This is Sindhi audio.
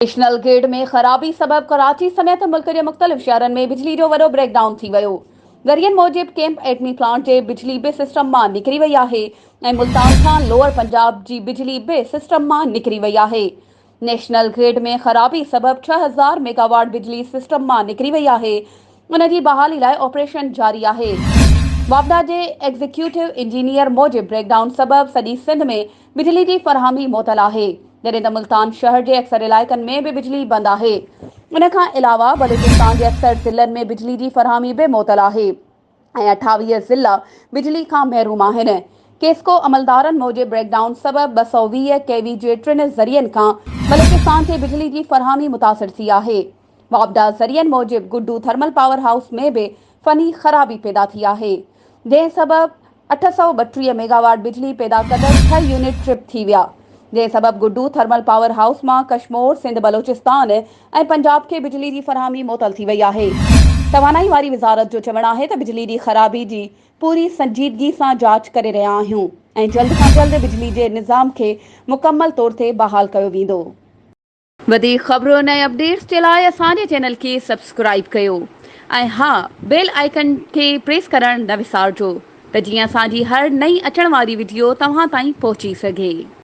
نيشنل گرڊ ۾ خرابي سبب ڪراچي سميت ملڪ جي مختلف شهرن ۾ بجلي جو وڏو بريڪ ڊائون ٿي ويو. ذريعن موجب ڪيمپ ايٽمي پلانٽ جي بجلي به سسٽم مان نڪري وئي آهي ۽ ملتان کان لوئر پنجاب جي بجلي به سسٽم مان نڪري وئي آهي. نيشنل گرڊ ۾ خرابي سبب 6000 ميگاواٽ بجلي سسٽم مان نڪري وئي آهي ان جي بحالي لاء آپريشن جاري آهي. واپڊا جي ايگزيڪيوٽو انجنيئر موجب بريڪ ڊائون سبب سڄي سنڌ ۾ بجلي جي فراهمي معطل آهي، جڏهن ته ملتان شهر جي اڪثر علائقن ۾ به بجلي بند آهي. ان کان علاوه بلوچستان جي اڪثر ضلعن ۾ بجلي جي فراهمي به معطل آهي ۽ 28 ضلعا بجلي کان محروم آهن. ڪيسڪو عملدارن موجب بريڪ ڊائون سبب 220 ڪي وي جي ٽن ذريعن کان بلوچستان کي بجلي جي فراهمي متاثر ٿي آهي. واپڊا ذريعن موجب گڊو ٿرمل پاور هائوس ۾ به فني خرابي پيدا ٿي آهي، جنهن سبب 832 ميگاواٽ بجلي پيدا ڪندڙ ڇهه يونٽ ٽرپ ٿي ويا، جنهن سبب گڊو ٿرمل پاور هائوس مان ڪشمور، سنڌ بلوچستان ۽ پنجاب کي بجلي جي فراهمي معطل ٿي وئي آهي. توانائي واري وزارت جو چوڻ آهي ته بجلي جي خرابي جي پوري سنجيدگي سان جاچ ڪري رهيا آهيون ۽ جلد کان جلد بجلي جي نظام کي مڪمل طور تي بحال ڪيو ويندو. وڌيڪ خبرن ۽ اپڊيٽس جي لاء اسان جي چينل کي سبسڪرائيب ڪيو ۽ ها بيل آئيڪن کي پريس ڪرڻ نه وسارجو ته جيئن اسان جي هر نئين اچڻ واري وڊيو توهان تائين پهچي سگهي.